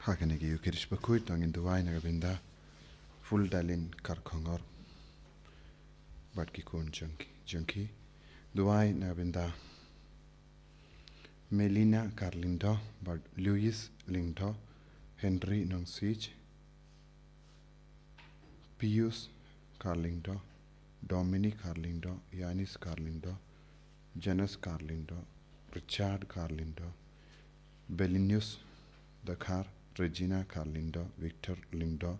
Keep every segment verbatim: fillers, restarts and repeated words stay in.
Ha kane ka Eucharist bakhuid to ngin duwai na ka bynta Fuldalin Karkhongor bad ki khun jong ki, jong ki. Duwai na ka bynta Melina Karlyngdoh bad Louis Lyngdoh, Henry Nongsiej, Pius Karlyngdoh, Dominic Karlyngdoh, Yanis Karlyngdoh, Janus Karlyngdoh, Richard Karlyngdoh, Belinius Dkhar, Regina Karlyngdoh, Victor Lyngdoh,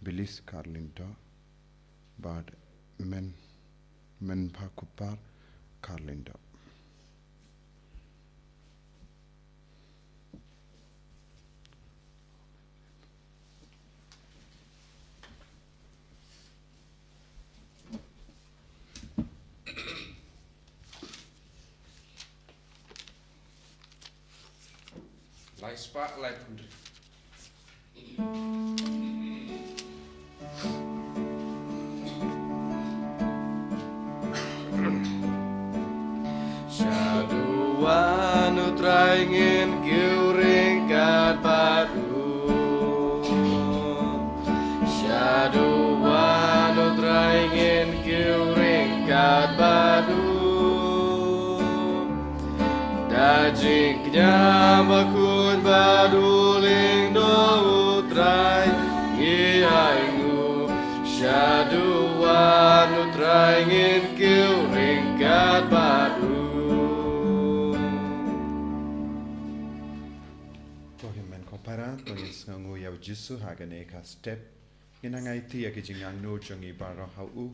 Bilis Karlyngdoh, bad Men, Menpakupar Karlyngdoh. Lai spah lai phew hynriew. Shaduh wan u Trai ngin kiew ryngkat bad u. Shaduh wan u Trai ngin kiew ryngkat bad u. Da jingkñia bakhuid bad u lyngdoh u Trai ngi ainguh. Shaduh wan u Trai ngin kiew ryngkat bad u. Ko hynmen ko para, to ngin sngewnguh ïa u Jisu ha kane ka step. Ngin nang aiti ïa ki jingangnud jong ngi baroh ha u.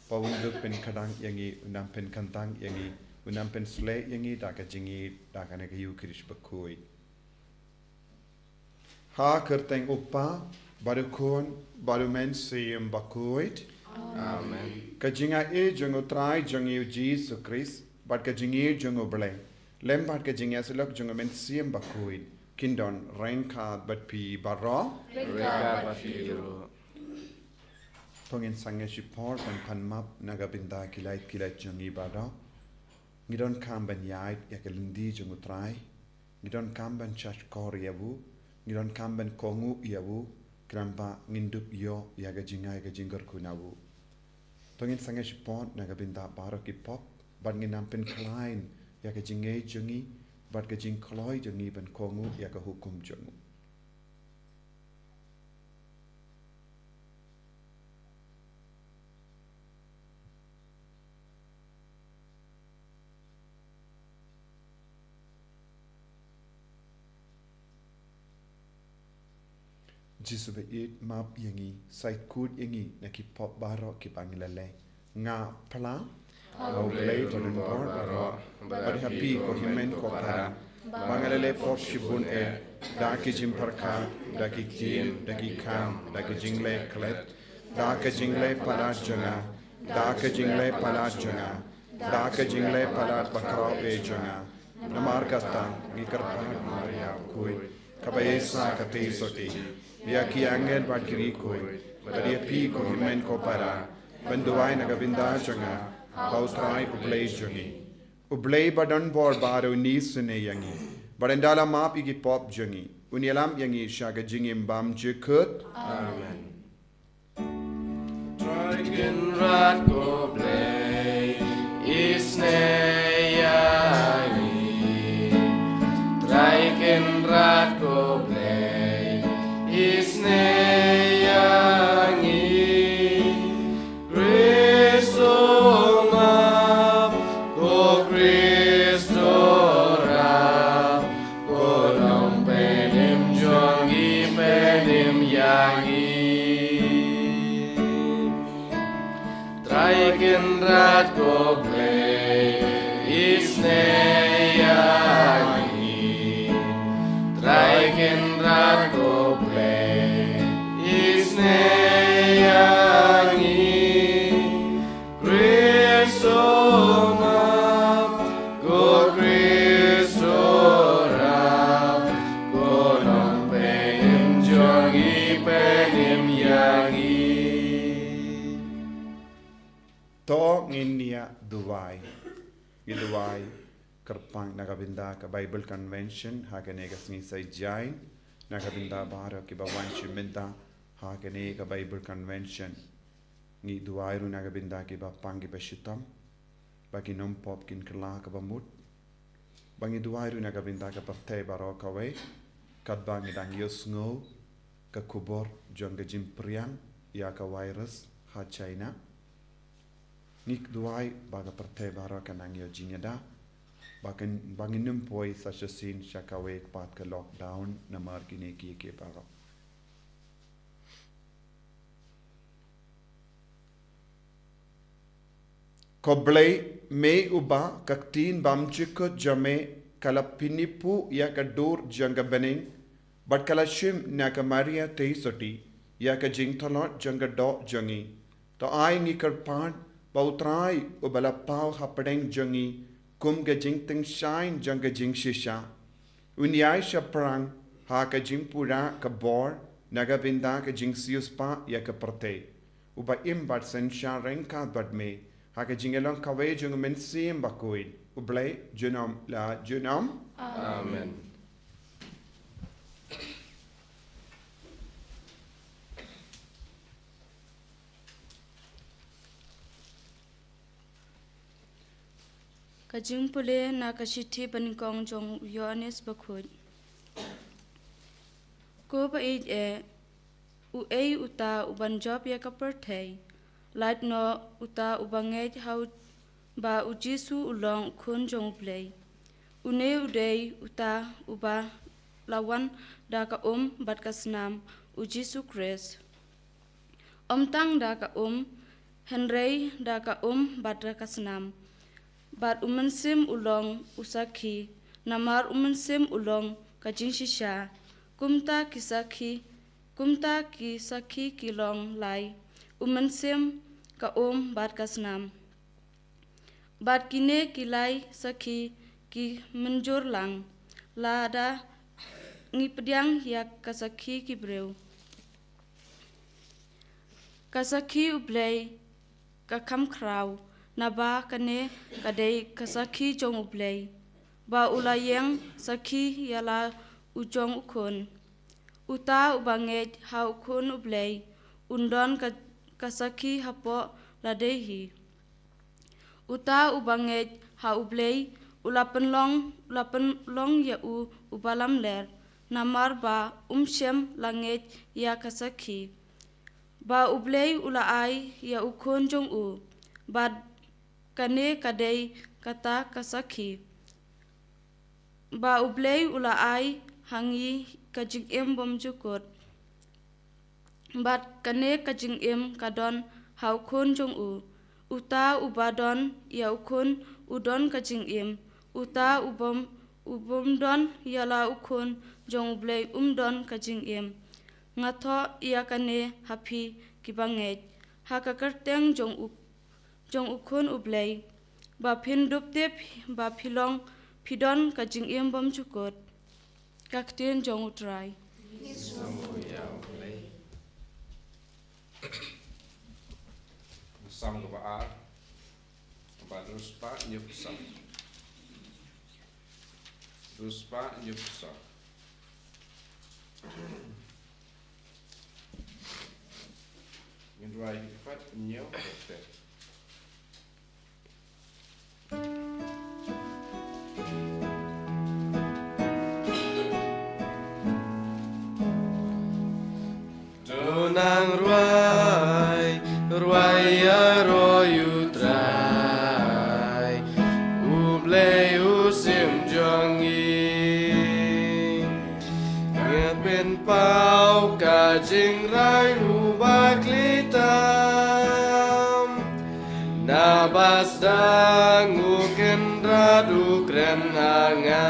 Ba un duk pynkhyndang ïa ngi, un nang pynkhyndang ïa ngi, un nang pynsleh ïa ngi da ka jingïeit, da kane ka Eucharist bakhuid. Ha ka kyrteng u Kpa, bad u Khun, bad u Mynsiem Bakhuid. Amen. Ka jingaiei jong u Trai jong ngi u Jisu Khrist, bad ka jingïeit jong u Blei, lem bad ka jingïasyllok jong u Mynsiem Bakhuid, kin don ryngkat bad phi baroh. Ryngkat bad phi ruh. To ngin sangeh shipor ban pan map na ka bynta ki lait ki lait jong ngi baroh. Ngi donkam ban ïaid ïa ka lynti jong u Trai. Ngi donkam ban shahshkor ïa u. Ngi donkam ban kohnguh ïa u. Khnang ba ngin dup ïoh ïa ka jingai ka jingkyrkhu na u. To ngin sangeh shipor na ka bynta baroh ki pop, bad ngin nang pynkhlaiñ ïa ka jingngeit jong ngi, bad ka jingkloi jong ngi ban kohnguh ïa ka hukum jong u. Jisu ba ïeit, map ïa ngi, sa ïeit kut ïa ngi na ki pop baroh kiba ngi la leh. Nga phla ha u Blei badonbor baroh, bad ha phi ko hynmen ko para, ba nga la leh pop shibun eh, da ki jingpyrkhat, da ki ktien, da ki kam, da ki jingleh klet, da ka jingleh palat jong nga, da ka jingleh palat jong nga, da ka jingleh palat bakhraw eh jong nga. Namar kata ngi kyrpad, Maria bakhuid, kaba ïaishah katei sotti ïa ki angel bad ki riewkhuid, bad ïa phi ko hynmen ko para, ban duwai na ka bynta jong nga ha u Trai u Blei jong ngi. U Blei badonbor baroh un isynei ïa ngi, bad un da la map ïa ki pop jong ngi, un ïalam ïa ngi sha ka jingim bymjukut. Amen. Trai Kynrad ko Blei, isynei ïa ngi. Trai Kynrad ko Blei, isynei ïa ngi. Khrist map, ko Khrist rap, ko Nongpynim jong ngi, pynim ïa ngi. Trai Kynrad ko Blei, isynei ïa ngi. Trai Kynrad ko Blei, isynei ïa ngi. Khrist map, ko Khrist rap, ko Nongpynim jong ngi, pynim ïa ngi. To ngin ïa duwai. Ngi duwai kyrpang na ka bynta ka Bible Convention ha kane ka sngi Saitjaiñ. Na ka bynta baroh kiba wan sha mynta ha kane ka Bible Convention. Ngi duwai ruh na ka bynta kiba pang kiba shitom, ba kin ym pop, kin kylla kaba mut. Ba ngi duwai ruh na ka bynta ka pyrthei baroh kawei, katba ngi dang ïohsngew ka khubor jong ka jingpyrshang ïa ka virus ha China. Ngi duwai ba ka pyrthei baroh kan nang ïoh jingïada, ba kan, ba ngin ym poi sa shisien sha kawei pat ka lockdown namar kine kiei kiei baroh. Ko Blei, me uba ka ktien bymjukut jong me ka la pynïapoh ïa ka dur jong ka bneng, bad ka la shim na ka Maria Theisotti ïa ka jingtlot jong ka doh jong ngi. To ai ngi kyrpad ba U Trai uba la paw hapdeng jong ngi kum ka jingtyngshaiñ jong ka jingshisha, un ïai shaphrang ha ka jingpura ka bor na ka bynta ka jingsiewspah ïa ka pyrthei. Uba im bad synshar ryngkat bad me ha ka jingïalong kawei jong U Mynsiem Bakhuid, U Blei junom la junom. Amen. Ka jingpule na ka shithi banyngkong jong u Ïoannis Bakhuid. Ko ba ïeit eh, uei uta uban jop ïa ka pyrthei? Lait noh uta uba ngeit ha u, ba U Jisu u long U Khun jong U Blei. Une u dei uta uba la wan da ka um bad ka snam, U Jisu Khrist. Ym tang da ka um, hynrei da ka um bad da ka snam. Bad U Mynsiem u long u sakhi, namar U Mynsiem u long ka jingshisha. Kumta ki sakhi, kumta ki sakhi ki long lai, U Mynsiem, ka um bad ka snam. Bad kine ki lai sakhi ki mynjur lang, lada ngi pdiang ïa ka sakhi ki briew. Ka sakhi U Blei ka kham khraw, naba kane ka dei ka sakhi jong U Blei, ba u la ïeng sakhi ïa la u jong U Khun. Uta uba ngeit ha U Khun U Blei un don ka, ka sakhi hapoh lade hi. Uta uba ngeit ha U Blei u la pynlong, u la pynlong ïa u uba lamler, namar ba um shym la ngeit ïa ka sakhi. Ba U Blei u la ai ïa U Khun jong u, bad kane ka dei kata ka sakhi. Ba U Blei u la ai ha ngi ka jingim bymjukut. Bad kane ka jingim ka don ha U Khun jong u. Uta uba don ïa U Khun u don ka jingim. Uta ubym, ubym don ïa la U Khun jong U Blei um don ka jingim. Nga thoh ïa kane ha phi kiba ngeit, ha ka kyrteng jong U, jong U Khun U Blei, ba phin dup tip, ba phi long, phi don ka jingim bymjukut. Ka ktien jong U Trai. Salm kaba ar, ba duspa nyuk sa. Duspa nyuk sa. Ngin rwai pat nyuk sa. To nang rwai, rwai ïaroh ïa U Trai, U Blei U Syiem jong ngi. Ngi pynpaw ka jingrai uba khlaiñ tam. Naba sdang u kynrad u kren ha nga.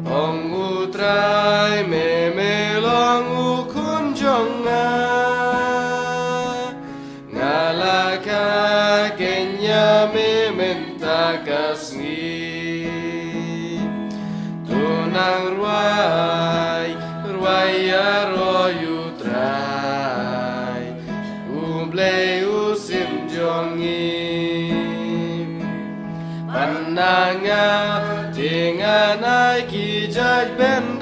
Ong U Trai, me me long U Khun jong nga. Nga la kha kynja me mynta ka sngi. To nang rwai, rwai ïaroh ïa U Trai, U Blei U Syiem jong ngi. Pynang nga, te ngan ai ki jait ben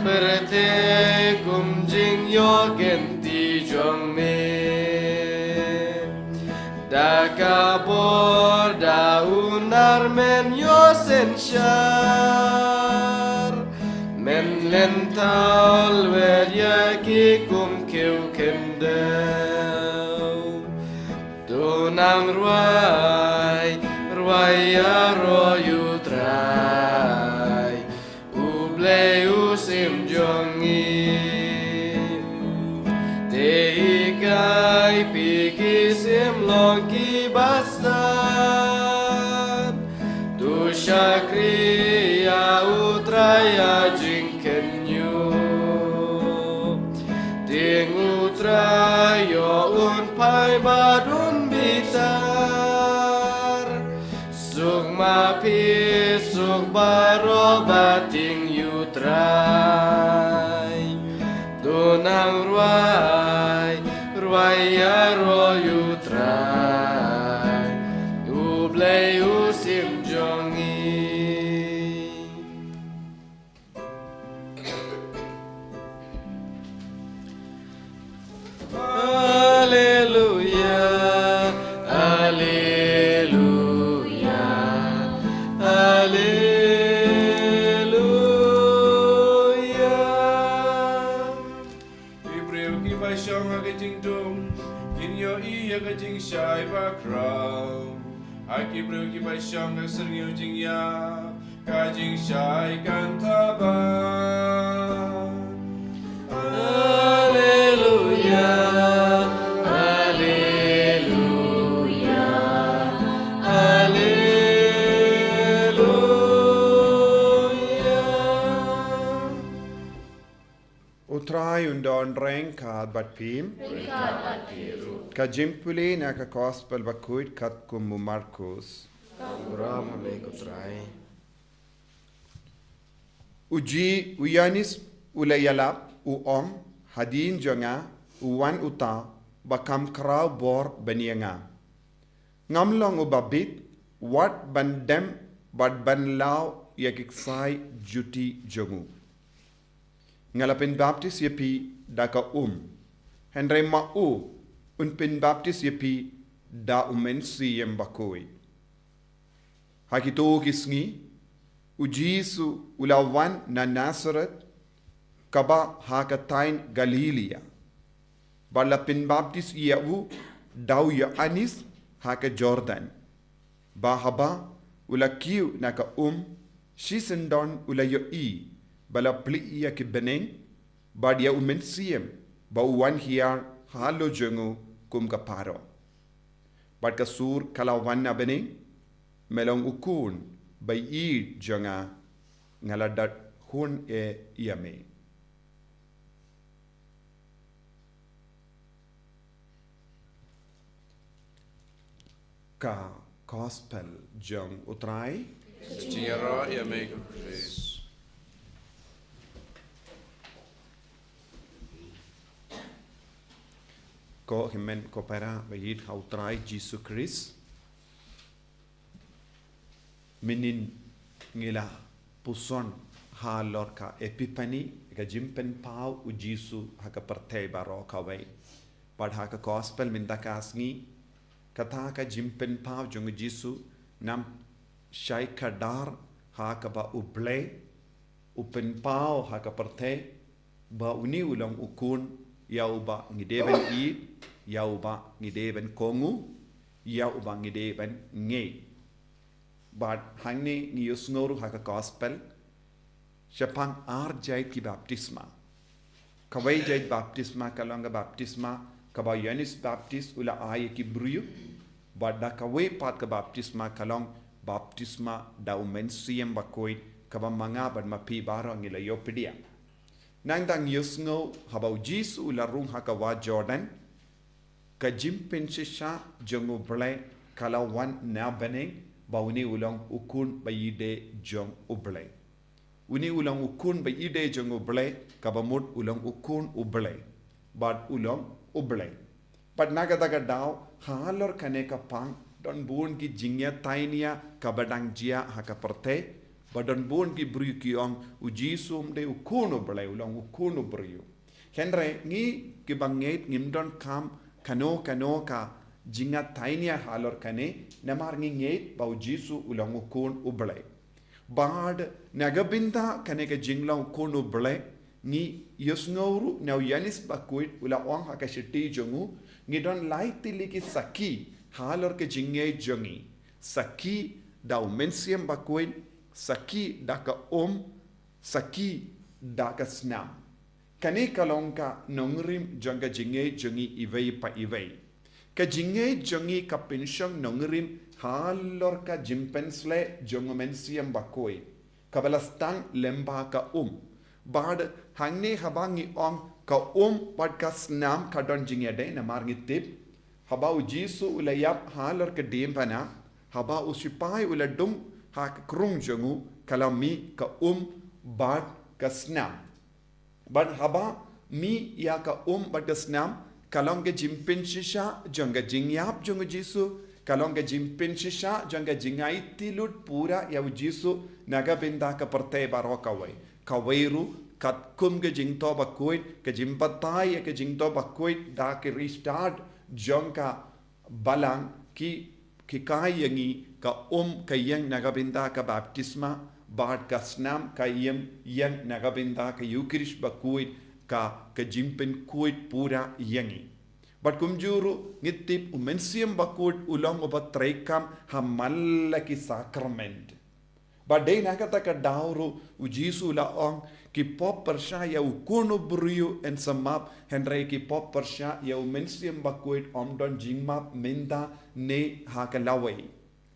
Pyrthei kum jingïoh kynti jong me. Da ka bor da u nar men ïoh synshar. Men len thaw lwet ïa ki kum khiew khyndew. To nang rwai, rwai ïaroh ïa u Trai. U Blei u sim jong ngi. Te hikai phi ki sim long ki bastad. To shakri ïa u Trai ha jingkhynñiuh. Tieng u Trai ïoh un phai bad un bitar. Suk ma phi, suk baroh ba tieng u Trai. To nang rwai, rwai ïaroh ïa u Trai. U Blei u sim jong ngi. Alleluia, alleluia, alleluia. Ki briew kiba shong ha ka jingdum kin ïohi ïa ka jingshai bakhraw. Ha ki briew kiba shong ha ka syrngiew jingïap, ka jingshai kan thaw bha. Alleluia, alleluia, alleluia. U Trai un don ryngkat bad phi. Ryngkat bad phi ruh. Ka jingpule na ka Gospel bakhuid katkum u Markus. Ka burom ha me ko Trai. U Ji-, u Ïoannis u la ïalap, u ong, hadien jong nga u wan uta ba kham khraw bor ban ïa nga. Ngam long uba bit wat ban dem bad ban law ïa ki ksai juti jong u. Nga la pynbaptis ïa phi da ka um, hynrei ma u un pynbaptis ïa phi da u Mynsiem Bakhuid. Ha kito ki sngi u Jisu u la wan na Nasareth, kaba ha ka thaiñ Galilia, bad la pynbaptis ïa u da u Ïoannis ha ka Jordan. Bad haba u la kiew na ka um, shisyndon u la ïohi ba la plie ïa ki bneng bad ïa u Mynsiem ba u wan hiar halor jong u kum ka parong. Bad ka sur ka la wan na bneng, me long u khun ba ïeit jong nga, nga la dap hun eh ïa me. Ka Gospel jong u Trai. Ka jingïaroh ïa me ko Khrist. Ko hynmen ko para ba ïeit ha u Trai Jisu Khrist. Mynnin ngi la puson halor ka Epiphany, ka jingpynpaw u Jisu ha ka pyrthei baroh kawei. Bad ha ka Gospel mynta ka sngi, kata ka jingpynpaw jong u Jisu nam shai kdar ha kaba u Blei u pynpaw ha ka pyrthei ba une u long u khun ïa uba ngi dei ban ïeit, ïa uba ngi dei ban kohnguh, ïa uba ngi dei ban ngeit. Bad hangne ngi ïohsngew ruh ha ka Gospel shaphang ar jait ki baptisma. Kawei jait baptisma ka long ka baptisma kaba u Ïoannis Baptist u la ai ïa ki briew. Bad da kawei pat ka baptisma ka long baptisma da u Mynsiem Bakhuid kaba ma nga bad ma phi baroh ngi la ïoh pdiang. Nangta ngi ïohsngew haba u Jisu u la rung ha ka wah Jordan, ka jingpynshisha jong u Blei ka la wan na bneng ba une u long u khun ba ïeit jong u Blei. Une u long u khun ba ïeit jong u Blei, kaba mut u long u khun u Blei. Bad u long u Blei. Bad na kata ka daw, halor kane ka pang, don bun ki jingïatainia kaba dang jia ha ka pyrthei, Ba don bun ki briew ki ong, u Jisu um dei u Khun u Blei, u long u Khun u briew. Hynrei ngi kiba ngeit ngim donkam kano kano ka jingïatainia halor kane, namar ngi ngeit ba u Jisu u long u Khun u Blei. Bad na ka bynta kane ka jinglong u Khun u Blei, ngi ïohsngew ruh na u Ïoannis Bakhuid u la ong ha ka shithi jong u, ngi don lai tylli ki sakhi halor ka jingngeit jong ngi. Sakhi da u Mynsiem Bakhuid, sakhi da ka um, sakhi da ka snam. Kane ka long ka nongrim jong ka jingngeit jong ngi iwei pa iwei. Ka jingngeit jong ngi ka pynshong nongrim halor ka jingpynsleh jong u Mynsiem Bakhuid, kaba la sdang lyngba ka um. Bad hangne haba ngi ong ka um bad ka snam ka don jingïadei, namar ngi tip haba u Jisu u la ïap halor ka diengphna, haba u sipai u la dung ha ka krung jong u, ka la mih ka um bad ka snam. Bad haba mih ïa ka um bad ka snam, ka long ka jingpynshisha jong ka jingïap jong u Jisu, ka long ka jingpynshisha jong ka jingaiti lut pura ïa u Jisu na ka bynta ka pyrthei baroh kawei. Kawei ruh, katkum ka jingthoh bakhuid, ka jingbatai ïa ka jingthoh bakhuid da ki restart jong ka Balang, ki, ki hikai ïa ngi ka um ka ïeng na ka bynta ka baptisma, bad ka snam ka ïeng, ïeng na ka bynta ka Eucharist bakhuid, ka, ka jingpynkhuid pura ïa ngi. Bad kumjuh ruh ngi tip u Mynsiem Bakhuid u long uba treikam ha man la ki sakrament. Bad dei na kata ka daw ruh u Jisu u la ong, ki pop pyrshah ïa u Khun u briew yn sa map, hynrei ki pop pyrshah ïa u Mynsiem Bakhuid ym don jingmap mynta ne ha ka lawei.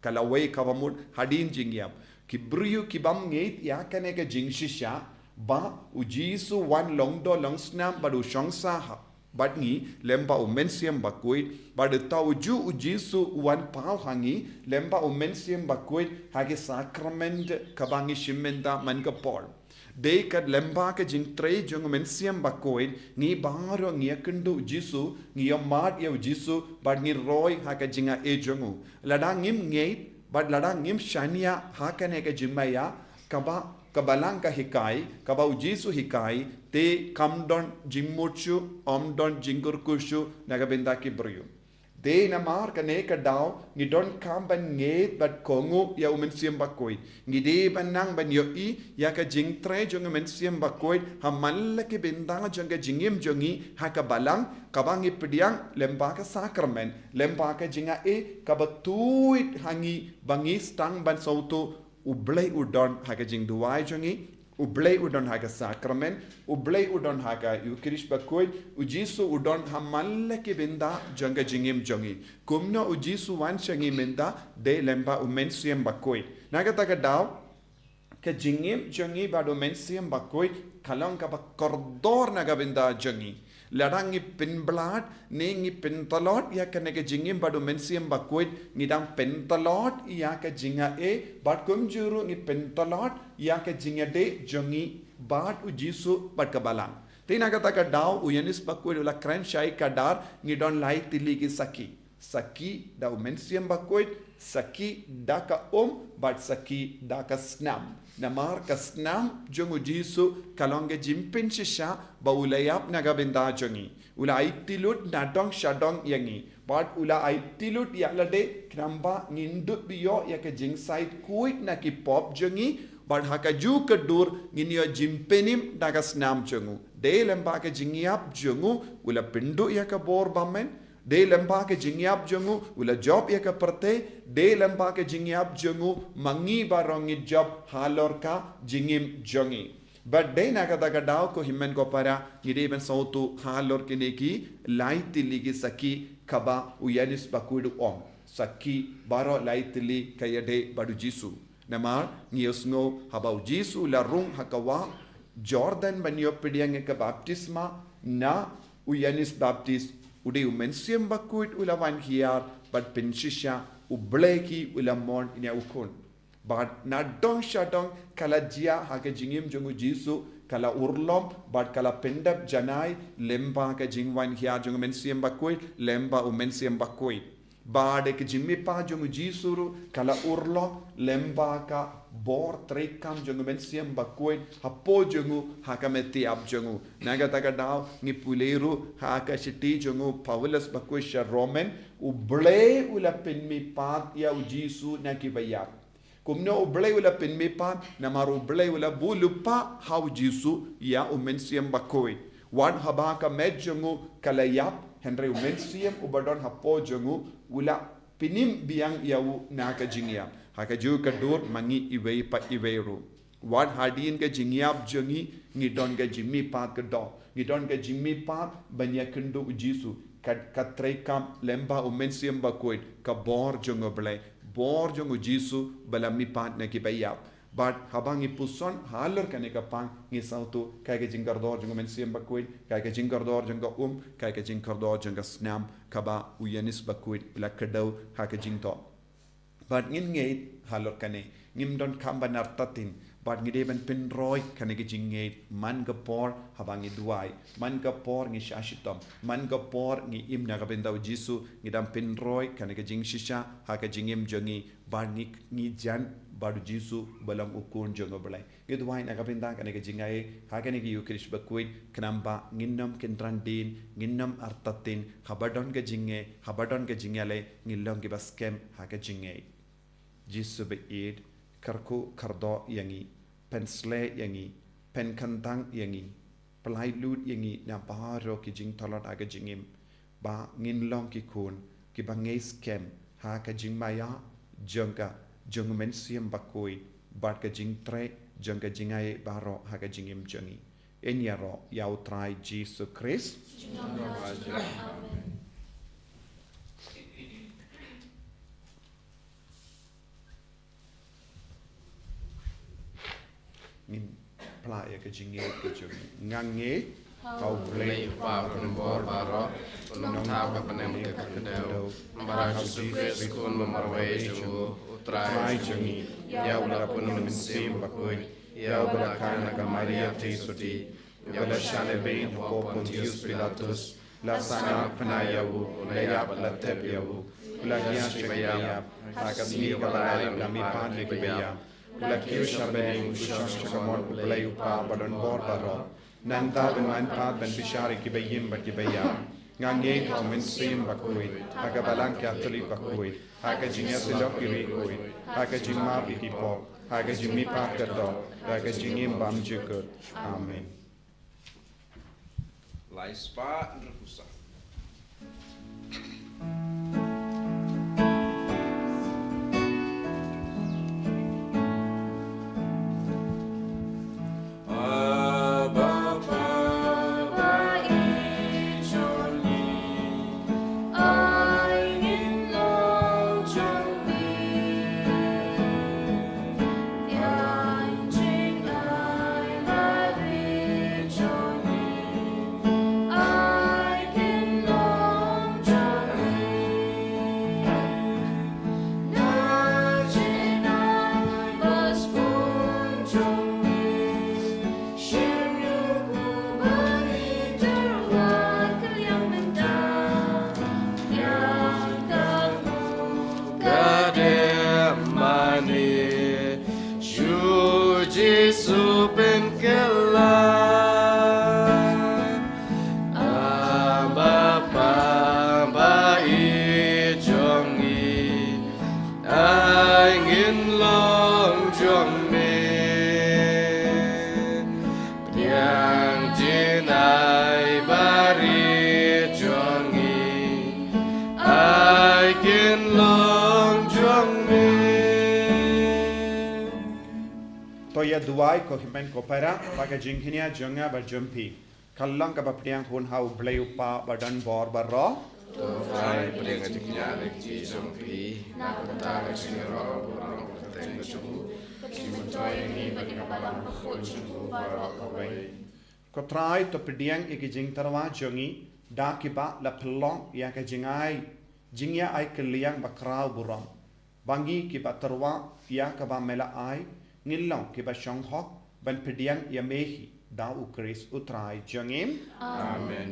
Ka lawei kaba mut hadien jingïap. Ki briew kibym ngeit ïa kane ka jingshisha, ba u Jisu wan long doh long snam bad u shong sah ha bad ngi lyngba u Mynsiem Bakhuid, bad uta ujuh u Jisu u wan paw ha ngi lyngba u Mynsiem Bakhuid ha ki sakrament kaba ngi shim mynta man ka por. Dei ka lyngba ka jingtrei jong u Mynsiem Bakhuid, ngi baroh ngi ïakynduh u Jisu, ngi ïamad ïa u Jisu, bad ngi roi ha ka jingai jong u. Lada ngim ngeit, bad lada ngim shaniah ha kane ka jingmaïa, kaba, ka Balang ka hikai, kaba u Jisu hikai, te kam don jingmut shuh, ym don jingkyrkhu shuh na ka bynta ki briew. Dei namar kane ka daw, ngi donkam ban ngeit bad kohnguh ïa u Mynsiem Bakhuid. Ngi dei ban nang ban ïohi ïa ka jingtrei jong u Mynsiem Bakhuid ha man la ki bynta jong ka jingim jong ngi ha ka Balang, kaba ngi pdiang lyngba ka sakrament, lyngba ka jingai, kaba tuid ha ngi ba ngi sdang ban sngewthuh, U Blei u don ha ka jingduwai jong ngi, U Blei u don ha ka sakrament, U Blei u don ha ka Eucharist Bakhuid, u Jisu u don ha man la ki bynta jong ka jingim jong ngi. Kumno u Jisu wan sha ngi mynta, dei lyngba u Mynsiem Bakhuid. Na kata ka daw, ka jingim jong ngi bad u Mynsiem Bakhuid, ka long kaba kordor na ka bynta jong ngi. Lada ngi pynblad, ne ngi pyntlot ïa kane ka jingim bad u Mynsiem Bakhuid, ngi dang pyntlot ïa ka jingai, bad kumjuh ruh ngi pyntlot ïa ka jingïadei jong ngi bad u Jisu bad ka Balang. Te na kata ka daw u Ïoannis Bakhuid u la kren shai khadar, ngi don lai tylli ki sakhi. Sakhi da u Mynsiem Bakhuid, sakhi da ka um, bad sakhi da ka snam. Namar ka snam jong u Jisu ka long ka jingpynshisha ba u la ïap na ka bynta jong ngi. U la aiti lut nadong shadong ïa ngi. Bad u la aiti lut ïa lade khnang ba ngin dup ïoh ïa ka jingsaid khuid na ki pop jong ngi. Bad ha kajuh ka dur ngin ïoh jingpynim da ka snam jong u. Dei lyngba ka jingïap jong u, u la pynduh ïa ka bor bymmen. Dei lyngba ka jingïap jong u, u la jop ïa ka pyrthei. Dei lyngba ka jingïap jong u, ma ngi baroh ngi jop halor ka jingim jong ngi. Bad dei na kata ka daw ko hynmen ko para, ngi dei ban sngewthuh halor kine ki lai tylli ki sakhi kaba u Ïoannis Bakhuid u ong. Sakhi baroh lai tylli ka ïadei bad u Jisu. Namar ngi ïohsngew haba u Jisu u la rung ha ka wah Jordan ban ïoh pdiang ïa ka baptisma na u Ïoannis Baptist, u dei u Mynsiem Bakhuid u la wan hiar bad pynshisha, U Blei ki u la mon ïa u Khun. Bad nadong shadong ka la jia ha ka jingim jong u Jisu, ka la urlong, bad ka la pyndep janai lyngba ka jingwan hiar jong u Mynsiem Bakhuid, lyngba u Mynsiem Bakhuid. Ba da ka jingmihpat jong u Jisu ruh ka la urlong lem bad ka bor treikam jong u Mynsiem Bakhuid hapoh jong u ha ka metiap jong u. Na kata ka daw ngi pule ruh ha ka shithi jong u Paulus bakhuid sha Roman, U Blei u la pynmihpat ïa u Jisu na kiba ïap. Kumno U Blei u la pynmihpat? Namar U Blei u la buh lypa ha u Jisu ïa u Mynsiem Bakhuid. Wat haba ka met jong u ka la ïap, hynrei u Mynsiem uba don hapoh jong u u la pynim biang ïa u na ka jingïap. Ha kajuh ka dur ma ngi iwei pa iwei ruh. Wat hadien ka jingïap jong ngi, ngi don ka jingmihpat ka doh. Ngi don ka jingmihpat ban ïakynduh u Jisu. Ka, ka treikam lem bad u Mynsiem Bakhuid, ka bor jong U Blei, bor jong u Jisu ba la mihpat na kiba ïap. Bad haba ngi puson halor kane ka pang, ngi sngewthuh kaei ka jingkordor jong u Mynsiem Bakhuid, kaei ka jingkordor jong ka um, kaei ka jingkordor jong ka snam kaba u Ïoannis Bakhuid u la kdew ha ka jingthoh. Bad ngin ngeit halor kane, ngim donkam ban artatien, bad ngi dei ban pynroi kane ka jingngeit man ka por haba ngi duwai, man ka por ngi shah shitom, man ka por ngi im na ka bynta u Jisu, ngi dang pynroi kane ka jingshisha ha ka jingim jong ngi, bad ngi, ngi jan bad u Jisu ba long u Khun jong U Blei. Ngi duwai na ka bynta kane ka jingaiei ha kane ka Ïukharist Bakhuid, khnang ba ngin nym kyndran dien, ngin nym artatien, haba don ka jingeh, haba don ka jingïaleh, ngin long kiba skhem ha ka jingngeit. Jisu baieit, kyrkhu kyrdoh ïa ngi, pynshlei ïa ngi, pynkhyntang ïa ngi, pyllait lut ïa ngi na baroh ki jingtlot ha ka jingim, ba ngin long ki khun kiba ngeit skhem ha ka jingmaïa jong ka, jong u Mynsiem Bakhuid, bad ka jingtrei jong ka jingaiei baroh ha ka jingim jong ngi. Yn ïaroh ïa U Trai Jisu Khrist. Amen. Ngin phla ïa ka jingngeit ka jong ngi. Nga ngeit ha U Blei U Kpa uba don bor baroh, u nongthaw ka bneng bad ka khyndew, bad ha U Jisu Khrist u khun ba marwei jong u, U Trai jong ngi. Ïa u la pynlong u Mynsiem Bakhuid, ïa u ba la kha na ka Maria Theisotti, u ba la shah lehbeiñ hapoh Pontius Pilatus, la sahnarphna ïa u, u la ïap, la tep ïa u, u la jia sha kiba ïap, ha ka sngi kaba lai u la mihpat na kiba ïap, u la kiew sha bneng, u shong sha ka mon U Blei U Kpa ba don bor baroh. Nangta un mihpat ban bishar ïa kiba im bad kiba ïap. Nga ngeit ha U Mynsiem Bakhuid, ha ka Balang Katholik bakhuid, ha ka jingïasyllok ïa ki riewkhuid, ha ka jingmap ïa ki pop, ha ka jingmihpat ka doh, ha ka jingim bymjukut. Amen. Lai spah hynriewphew saw. Ka dei mane shu Jisu pynkylla, Aba Pa ba ïeit jong ngi, ai ngin long jong me. Pdiang jingai barit jong ngi, ai kin long jong me. To ïa duwai ko hynmen ko para, ba ka jingkñia jong nga bad jong phi kan long kaba pdiang hun ha U Blei U Kpa ba don bor baroh. To pdiang ka jingkñia jong phi na ka bynta ka jingïaroh burom kyrteng jong u, ka jingmyntoi ïa ngi bad ïa ka balang bakhuid jong u baroh kawei. Ko Trai, to pdiang ïa ki jingtyrwa jong ngi da kiba la pynlong ïa ka jingai, jingïa ai kylliang bakhraw burom, ba ngi kiba tyrwa ïa kaba me la ai ngin long kiba shong hok ban pdiang ïa me hi, da U Khrist U Trai jong ngi. Amen.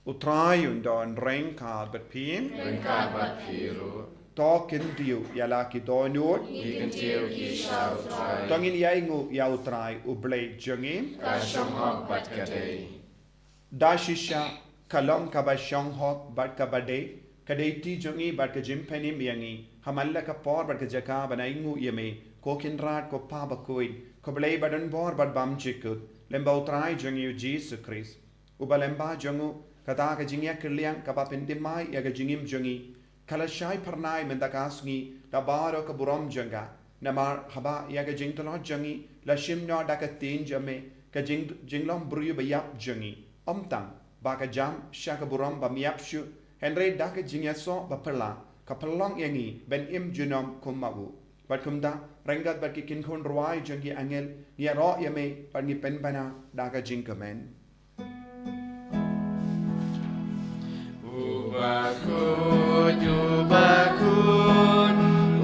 U Trai un don ryngkat bad phi. Ryngkat bad phi ruh. To kyntiew ïa la ki dohnud. Ngi kyntiew ki sha u Trai. To ngin ïainguh ïa u Trai u Blei jong ngi. Ka shong hok bad ka dei. Da shisha, ka long kaba shong hok bad kaba dei, ka dei ti jong ngi bad ka jingpynim ïa ngi, ha man la ka por bad ka jaka ban ainguh ïa me, ko Kynrad, ko Pa bakhuid, ko Blei badonbor bad bymjukut, lyngba u Trai jong ngi u Jisu Khrist. Uba lyngba jong u, kata ka jingïakylliang kaba pynthymmai ïa ka jingim jong ngi, ka la shai phyrnai mynta ka sngi da baroh ka burom jong ka. Namar haba ïa ka jingtlot jong ngi la shim noh da ka ktien jong me, ka jing, jinglong briew baïap jong ngi, ym tang ba ka jam sha ka burom bymïap shuh, hynrei da ka jingïasoh baphylla, ka pynlong ïa ngi ban im junom kum ma u. Bad kumta, ryngkat bad ki kynkhun rwai jong ki angel, ngi ïaroh ïa me bad ngi pynbna da ka jingkmen. U bakhuid, u bakhuid,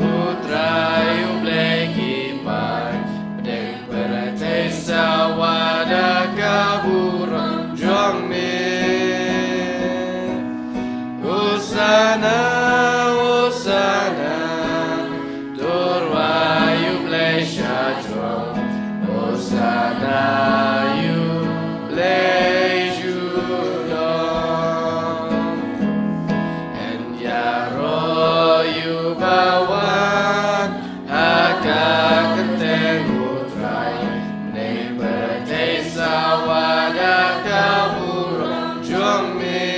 u Trai u Blei ki paid, pdeng pyrthei sawa da ka burom jong me. Hosana, Hosana, to rwai ïa u Blei sha jrong. Hosana ïa u Blei junom. Yn ïaroh ïa uba wan ha ka kyrteng u Trai, pdeng pyrthei sawa da ka burom jong me.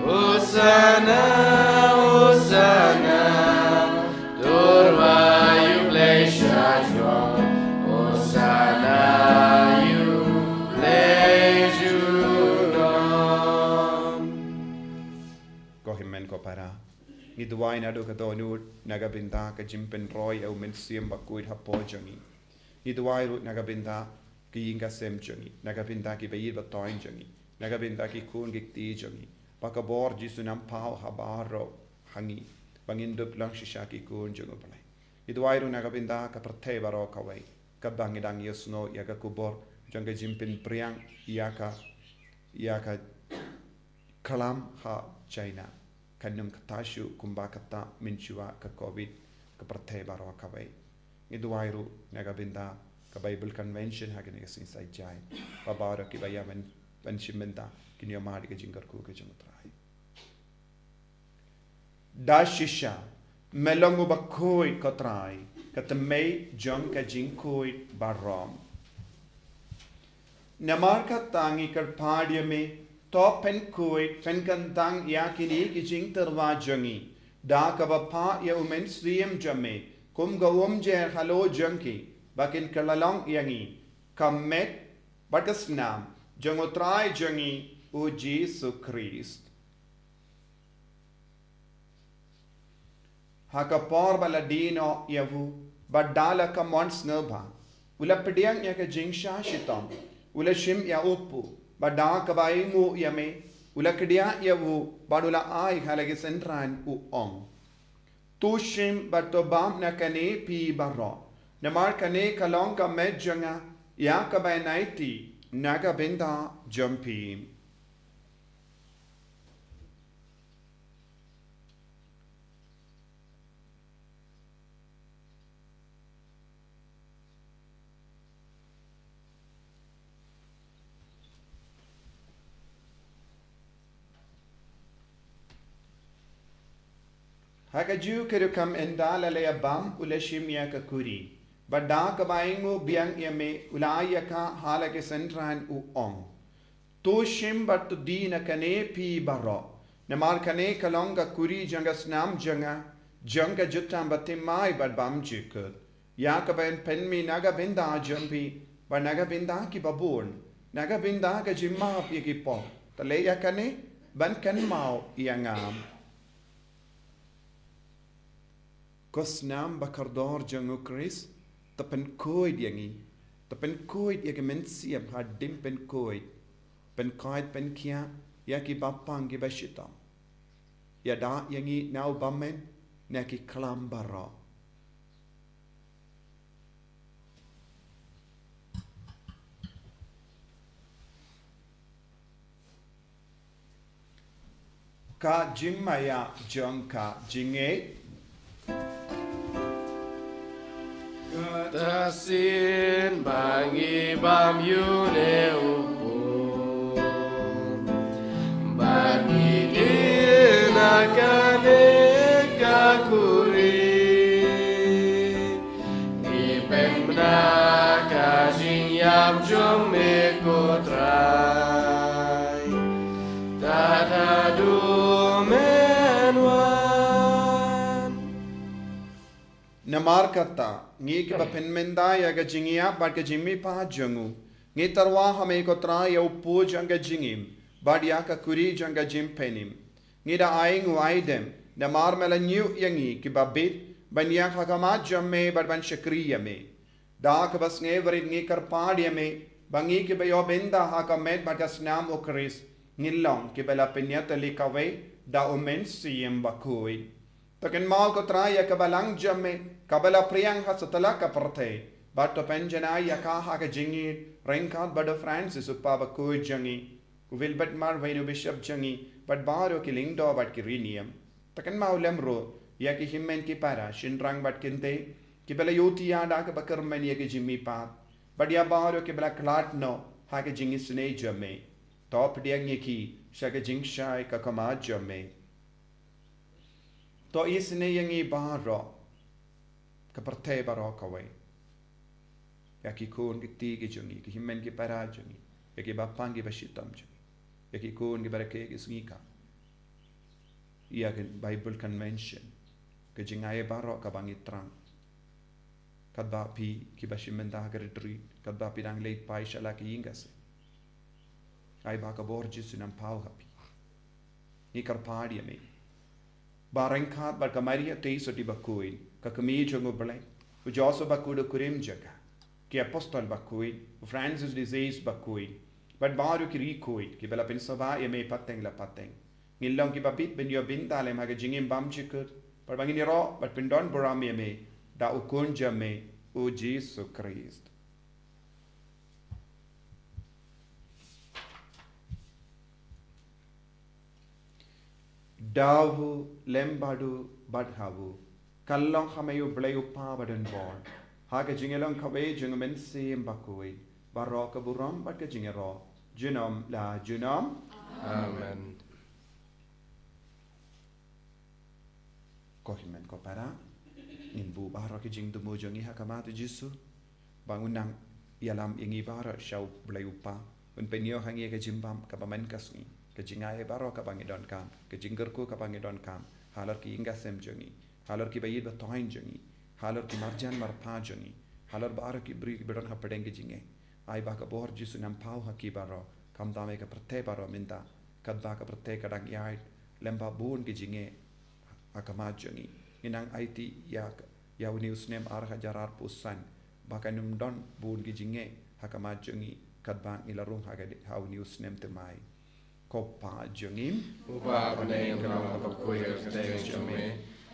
Hosana, Hosana, to rwai ïa u Blei sha jrong. Hosana ïa u Blei junom. Ko hynmen ko para, ngi duwai naduh ka dohnud na ka bynta ka jingpynroi ïa u Mynsiem Bakhuid hapoh jong ngi. Ngi duwai ruh na ka bynta ki ïing ki sem jong ngi, na ka bynta ki ba ïeit ba thoiñ jong ngi, na ka bynta ki khun ki kti jong ngi, ba ka bor Jisu un nang paw ha baroh ha ngi, ba ngin dup long shisha ki khun jong u Blei. Ngi duwai ruh na ka bynta ka pyrthei baroh kawei, kaba ngi dang ïohsngew ïa ka khubor jong ka jingpynpriang ïa ka, ïa ka khlam ha China. Kan ym kata shuh kumba kata mynshuwa ka covid, ka pyrthei baroh kawei. Ngi duwai ruh na ka bynta ka Bible Convention ha kane ka sngi Saitjaiñ, ba baroh kiba ïa ban, ban shim bynta kin ïoh mad ïa ka jingkyrkhu ka jong u Trai. Da shisha, me long u bakhuid ko Trai, ka tmei jong ka jingkhuid baroh. Namar kata ngi kyrpad ïa me, to pynkhuid pynkyntang ïa kine ki jingtyrwa jong ngi da kaba phah ïa u Mynsiem jong me kum ka umjer halor jong ki, ba kin kylla long ïa ngi ka met bad ka snam jong u Trai jong ngi u Jisu Khrist. Ha ka por ba la die noh ïa u, bad da la ka mon sngewbha, u la pdiang ïa ka jingshah shitom, u la shim ïa u kpu, bad da kaba ainguh ïa me, u la kdiah ïa u, bad u la ai ha la ki synran, u ong: To shim bad to bam na kane phi baroh, namar kane ka long ka met jong nga, ïa kaba yn aiti na ka bynta jong phi. Ha kajuh ka rukom ynda la ïa bam u la shim ïa ka kuri, bad da kaba ainguh biang ïa me u la ai ïa ka ha la ki synran u ong: To shim bad to die na kane phi baroh, namar kane ka long ka kuri jong ka snam jong nga, jong ka jutang bathymmai bad bymjukut, ïa kaba yn pynmih na ka bynta jong phi, bad na ka bynta kiba bun, na ka bynta ka jingmap ïa ki pop. To leh ïa kane ban kynmaw ïa nga. Ko snam ba kordor jong u Khrist, to pynkhuid ïa ngi, to pynkhuid ïa ki mynsiem hadien pynkhuid, pynkhuid pynkhiah ïa ki bapang ki bashitom. Ïada ïa ngi na u bymmen na ki khlam baroh. Ka jingmaïa jong ka jingngeit. Kata shisien ba ngi bam ïa une u pud, ba ngi die na kane ka khuri. Ngi pynbna ka jingïap jong me ko Trai, tad haduh men wan. Namar kata, ngi kiba pynmynta ïa ka jingïap bad ka jingmihpat jong u, ngi tyrwa ha me ko Trai ïa u pud jong ka jingim bad ïa ka khuri jong ka jingpynim. Ngi da ai nguh ai dem namar me la ñiuh ïa ngi kiba bit ban ïeng ha khmat jong me bad ban shakri ïa me. Da kaba sngewrit ngi kyrpad ïa me ba ngi kiba ïoh bynta ha ka met bad ka snam u Khrist ngin long kiba la pynïatylli kawei da u Mynsiem Bakhuid. To kynmaw ko Trai ïa ka balang jong me kaba la phriang ha satlak ka pyrthei, bad to pynjanai ïa ka ha ka jingïeit ryngkat bad u Francis u kpa bakhuid jong ngi, u Wilbert Marwein u bishop jong ngi, bad baroh ki lyngdoh bad ki rynïeng. To kynmaw lem ruh ïa ki hynmen ki para, shynrang bad kynthei kiba la ïohi ïa da kaba kyrmen ïa ka jingmihpat, bad ïa baroh kiba la khlad noh ha ka jingisynei jong me. To pdiang ïa ki sha ka jingshai ka khmat jong me. To isynei ïa ngi baroh, ka pyrthei baroh kawei, ïa ki khun ki kti ki jong ngi, ki hynmen ki para jong ngi, ïa ki bapang ki bashitom jong ngi, ïa ki khun ki barakhe ki sngi ka, ïa ka Bible Convention, ka jingai baroh kaba ngi thrang. Katba phi kiba shim bynta ha ka retreat, katba phi dang leit phai sha la ki ïing ka sem, ai ba ka bor Jisu nang paw ha phi. Ngi kyrpad ïa me ba ryngkat bad ka Maria Theisotti bakhuid, ka kmie jong u Blei, u Joseph bakhuid u kurim jong ka, ki apostol bakhuid, u Francis de Sales bakhuid, bad baroh ki riewkhuid kiba la pynsngewbha ïa me pateng la pateng, ngin long kiba bit ban ïoh bynta lem ha ka jingim bymjukut, bad ba ngin ïaroh bad pyndonburom ïa me da u Khun jong me, u Jisu Khrist. Da u lem bad u bad ha u, kan long ha me u Blei u Kpa badonbor, ha ka jingïalong kawei jong u Mynsiem Bakhuid, baroh ka burom bad ka jingïaroh junom la junom. Amen. Ko hynmen ko para, ngin buh baroh ki jingthmu jong ngi ha khmat u Jisu, ba un nang ïalam ïa ngi baroh sha u Blei u Kpa, un pynïoh ha ngi ka jingbam kaba man ka sngi, ka jingai baroh kaba ngi donkam, ka jingkyrkhu kaba ngi donkam, halor ki ïing ka sem jong ngi, halor kiba ïeit ba thoiñ jong ngi, halor ki marjan marpa jong ngi, halor baroh ki briew kiba don hapdeng ka jingngeit. Ai ba ka bor Jisu nang paw ha ki baroh, khamtam ïa ka pyrthei baroh mynta, katba ka pyrthei ka dang ïaid lem bad bun ki jingeh ha khmat jong ngi. Ngi nang aiti ïa, ïa une u snem ar hajar arphew san, ba kan ym don bun ki jingeh ha khmat jong ngi, katba ngi la rung ha ka di-, ha une u snem thymmai. Ko Kpa jong ngi uba ha bneng, kan long kaba khuid ka kyrteng jong me,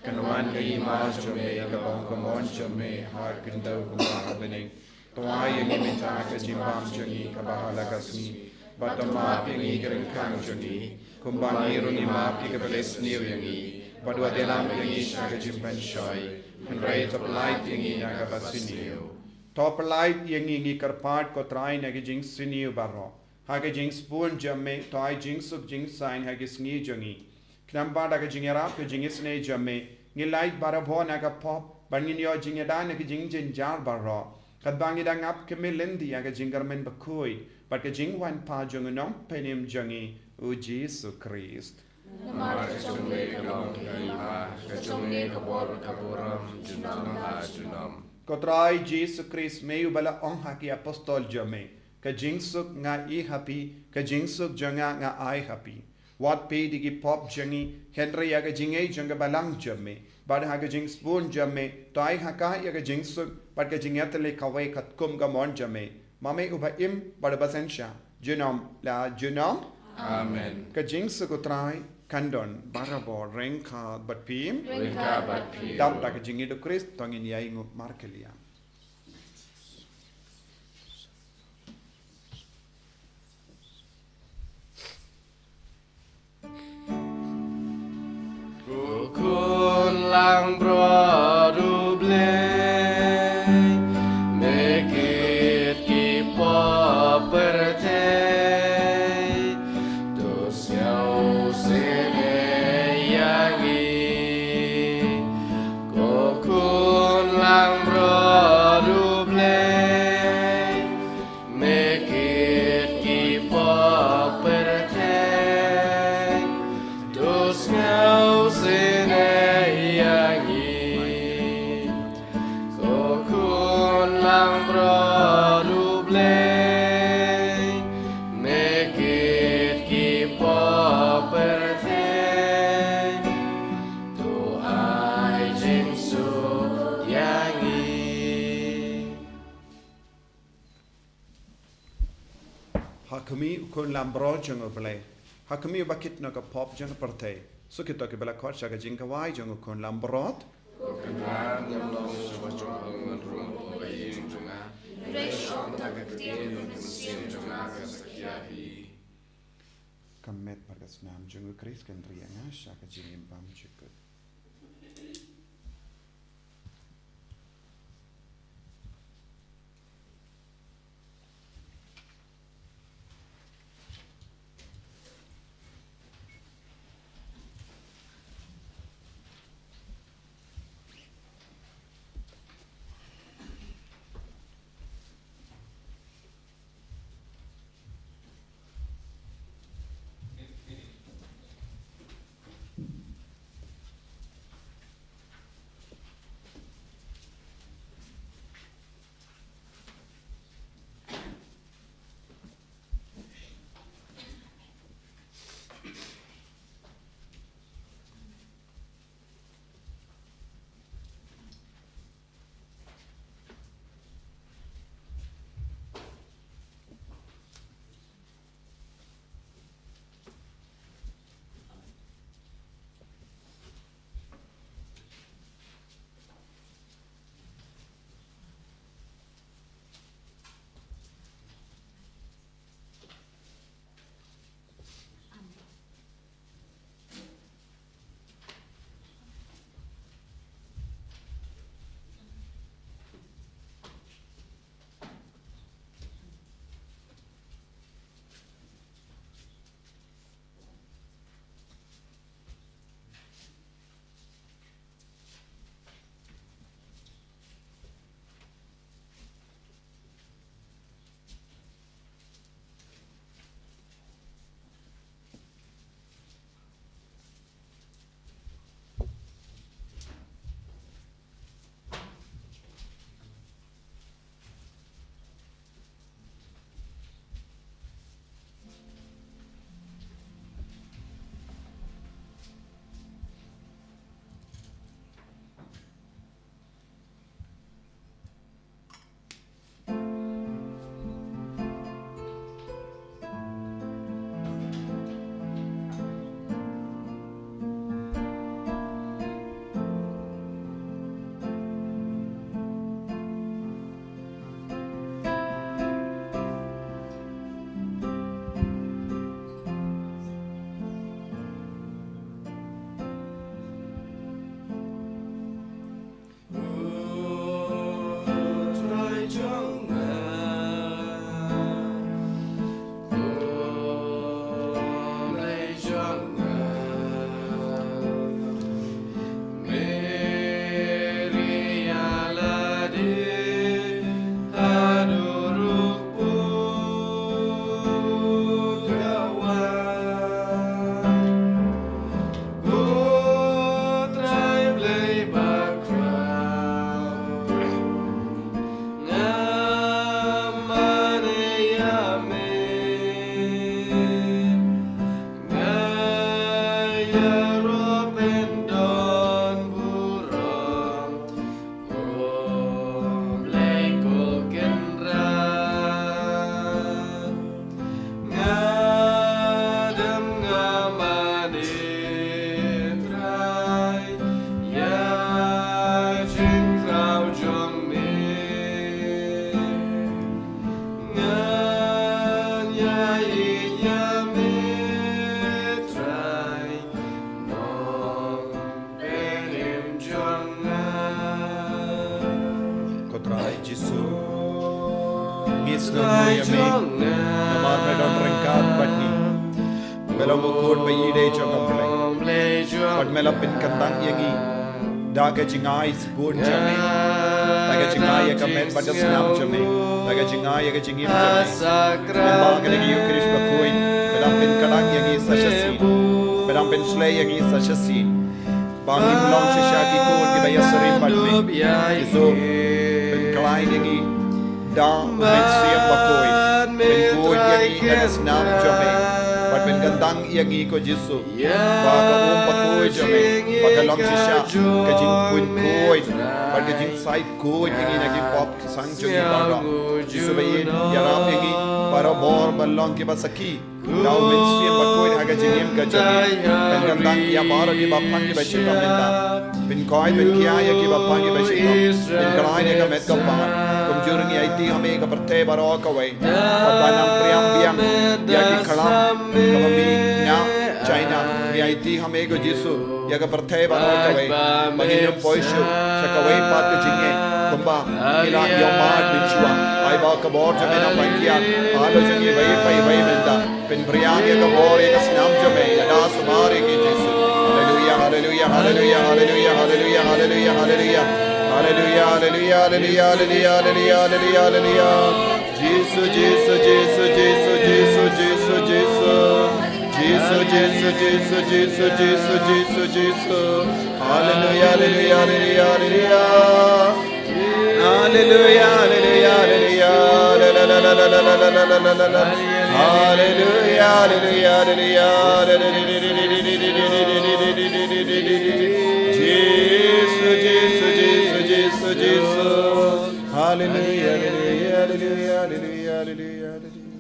kan wan ka hima jong me, kan long ka mon jong me ha ka khyndew kumba ha bneng. To ai ïa ngi mynta ka jingbam jong ngi kaba ha la ka sngi, bad to map ïa ngi ki ryngkang jong ngi, kumba ngi ruh ngi map ïa kiba leh sniew ïa ngi, bad wat ïalam ïa ngi sha ka jingpynshoi, hynrei to pyllait ïa ngi na kaba sniew. To pyllait ïa ngi, ngi kyrpad ko Trai, na ki jingsniew baroh. Ha ka jingsbun jong me to ai jingsuk jingsaiñ ha ki sngi jong ngi. Khnang ba da ka jingïarap ka jingisynei jong me, ngin lait barabor na ka pop, bad ngin ïoh jingïada na ki jingjynjar baroh, katba ngi dang ap khmih lynti ïa ka jingkyrmen bakhuid bad ka jingwan pat jong u Nongpynim jong ngi, u Jisu Khrist. Namar ka jong me ka long ka hima, ka jong me ka bor, ka burom, junom la junom. Ko Trai Jisu Khrist, me uba la ong ha ki apostol jong me, ka jingsuk nga ai ha phi, ka jingsuk jong nga nga ai ha phi. Wat peit ïa ki pop jong ngi, hynrei ïa ka jingngeit jong ka balang jong me. Bad ha ka jingsbun jong me to ai ha ka ïa ka jingsuk bad ka jingïatylli kawei katkum ka mon jong me, ma me uba im bad uba synshar junom la junom. Amen. Ka jingsuk u Trai kan don barabor ryngkat bad phi. Ryngkat bad phi. Dap da ka jingngeit u Khrist to ngin ïai nguh markylliang. Ha khmih u Khun Lambrot jong U Blei. Ha khmih uba kit noh ka pop jong ka pyrthei. Suk ito kiba la khot sha ka jingkhawai jong u Khun Lambrot. Ka met bad ka snam jong U Khrist kan ri ïa nga sha ka jingim bymjukut. Nga dem nga mane Trai, ïa jingkraw jong me. Ngan ïa ïeit ïa me Trai, Nongpynim jong nga. Ko Trai Jisu, ngi sngewnguh ïa me namar me don ryngkat bad ngi. Me long u Khun ba ïeit jong U Blei. Bad me la pynkyntang ïa ngi da ka jingai sbun jong me, da ka jingai ïa ka met bad ka snam jong me, da ka jingai ïa ka jingim jong me. Lyngba kane ka Ïukharist bakhuid, me dang pynkyntang ïa ngi sa shisien, me dang pynshlei ïa ngi sa shisien. Ba ngin long shisha ki khun kiba ïasyriem bad me. Jisu, pynkhlaiñ ïa ngi da u Mynsiem Bakhuid, pynkhuid ïa ngi da ka snam jong me. Pynkyntang ïa ngi ko Jisu. Ba ka um bakhuid jong me ba ka long shisha ka jingpynkuid bad ka jingsaid khuid ïa ngi na ki pop ki sang jong ngi baroh. Jisu ba ïeit, ïarap ïa ngi barabor ban long kiba sakhi da u Mynsiem Bakhuid ha ka jingim ka jong ngi. Pynkyntang ïa baroh kiba pang kiba shitom mynta. Pynkoit pynkhia ïa kiba pang kiba shitom. Pynkhlaiñ ïa ka met ka par. Kumjuh ruh ngi aiti ha me ka pyrthei baroh kawei. Kaba nang priam biang ïa ki khlam kaba mih na China. Ngi aiti ha me ko Jisu ïa ka pyrthei baroh kawei. Ba ngin ym poi shuh sha kawei pat ka jingeh kumba ngi la ïoh mad mynshuwa. Ai ba ka bor jong me nang pynkiar halor jong ngi iwei pa iwei mynta. Pynphriang ïa ka bor ïa ka snam jong me, lada sumar ïa ngi Jisu. Haleluya, haleluya, haleluya, haleluya, haleluya, haleluya, haleluya. Haleluya, haleluya, haleluya, haleluya, haleluya, haleluya, haleluya. Jisu, Jisu, Jisu, Jisu, Jisu, Jisu. Jisu, Jisu, Jisu, Jisu, Jisu, Jisu, Jisu. Haleluya, haleluya, haleluya, haleluya. Haleluya, haleluya, haleluya, haleluya. Haleluya, haleluya, haleluya. Jisu, Jisu, Jisu, Jisu, Jisu. Haleluya, haleluya, haleluya, haleluya, haleluya, haleluya.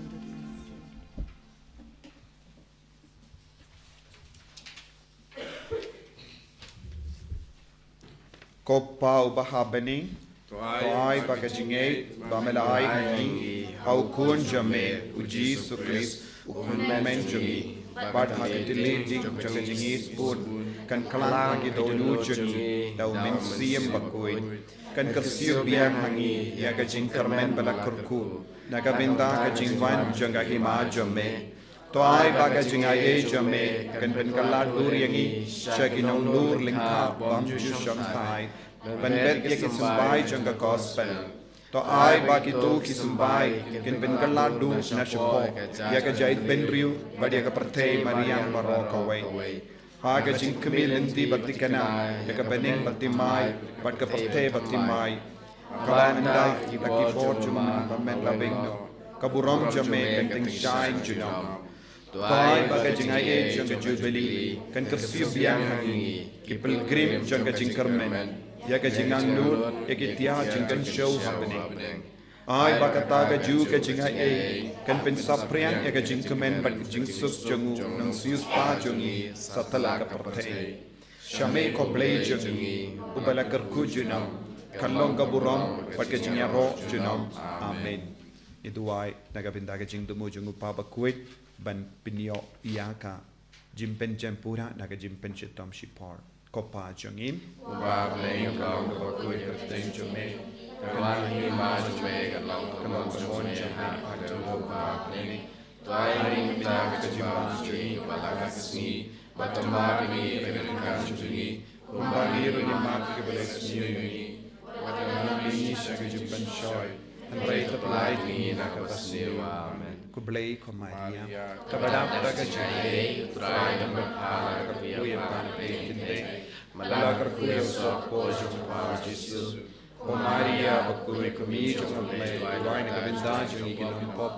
Ko Pa uba ha bneng, to ai ba ka jingngeit ba me la ai ha ngi ha u Khun jong me u Jisu Khrist u Kmen jong ngi, bad ha ka tylli dik jong ka jingïeit bun, kan khlad ha ki dohnud jong ngi da u Mynsiem Bakhuid. Kan kyrsiew biang ha ngi ïa ka jingkyrmen ba la kyrkhu na ka bynta ka jingwan jong ka hima jong me. To ai ba ka jingaiei jong me kan pynkylla dur ïa ngi sha ki nongdur lyngkha bym ju shongthait ban bet ïa ki symbai jong ka gospel. To ai ba kito ki symbai kin pynkylla dur na shapoh ïa ka jaitbynriew bad ïa ka pyrthei mariang baroh kawei. Ha ka jingkhmih lynti bad thikna ïa ka bneng bad thymmai bad ka pyrthei bad thymmai. Kaba mynta da ki bor jong me ba me la beng noh, ka burom jong me kan tyngshaiñ junom. To ai ba ka jingaiei jong ka Jubili kan kyrsiew biang ha ngi ki pilgrim jong ka jingkyrmen ïa ka jingangnud ïa ki tiar jingkynshew ha bneng. Ai ba kata kajuh ka jingaiei kan pynsaphriang ïa ka jingkmen bad ka jingsuk jong u Nongsiewspah jong ngi satlak ka pyrthei. Sha me ko Blei jong ngi uba la kyrkhu junom, kan long ka burom bad ka jingïaroh junom. Amen. Ngi duwai na ka bynta ka jingthmu jong u Pa Bakhuid ban pynïoh ïa ka jingpynjem pura na ka jingpynshitom shipor. Ko Pa jong ngi, uba ha bneng, ka long kaba khuid ka kyrteng jong me. Ka wan ka hima jong me, ka long ka mon jong me ha ka jong u ba ha bneng. To ai ha ngi mynta ka jingbam jong ngi kaba la ka sngi, bad to map ïa ngi ïa ka jingkam jong ngi, kumba ngi ruh ngi map ïa kiba la sniew ïa ngi. Wat ïa ngi sha ka jingpynshoi, hynrei to pyllait ngi na kaba sniew. Amen. Khublei ko Maria, kaba dap da ka jingaiei, U Trai u don bad pha, la kyrkhu ïa pha na pdeng ki khyndai, bad la kyrkhu ïa u soh ka por jong pha U Jisu. Ko Maria bakhuid, ko Mei jong U Blei, duwai na ka bynta jong ngi ki nongpop,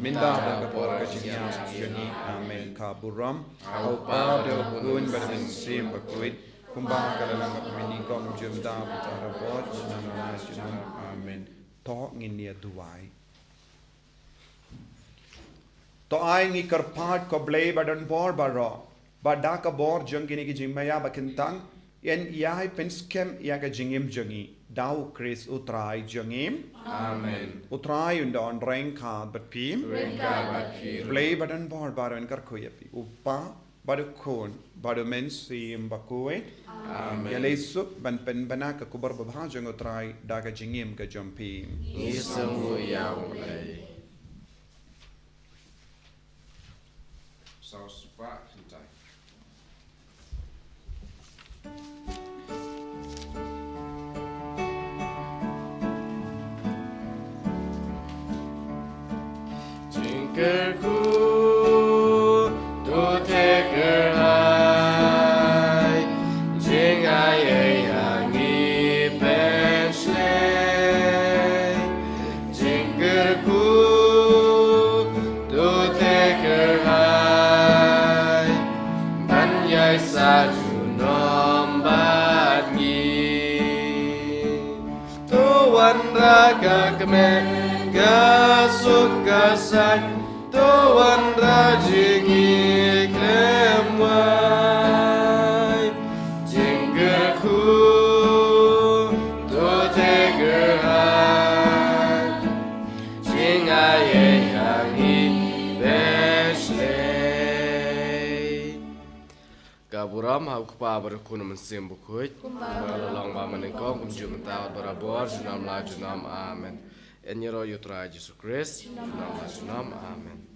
mynta bad ha ka por ka jingïap jong ngi. Amen. Ka burom ha U Pa, bad ha U Khun, bad ha U Mynsiem Bakhuid, kumba ka la long, kumba mynta, kumjuh mynta, bad barabor, junom la junom. Amen. To ngin ïa duwai. To ai ngi kyrpad ko Blei ba don bor baroh, ba da ka bor jong kine ki jingmaïa ba kyntang, yn ïai pynskhem ïa ka jingim jong ngi, da U Khrist U Trai jong ngi. Amen. U Trai un don ryngkat bad phi. Ryngkat bad phi. Blei ba don bor baroh un kyrkhu ïa phi. U Pa, bad U Khun, bad U Mynsiem Bakhuid. Amen. Ïaleh suk ban pynbna ka khubor babha jong U Trai da ka jingim ka jong phi. Ngi sngewnguh ïa U Blei. Saw spah kyntai. Jingkyrkhu to theh kyrhai, jingaiei ha ngi pynshlei. Jingkyrkhu to theh kyrhai. Ka suk ka saiñ to wanrah jingïeit khlem wai. Jingkyrkhu to te kyrhai. Jingai ei ha ngi beshlei. Ka burom ha u Kpa bad u Khun, Mynsiem Bakhuid. Kumba la long ba mynnyngkong, kumjuh mynta, barabor, junom la junom. Amen. Yn ïaroh ïa u Trai Jisu Khrist. Junom la junom. Amen.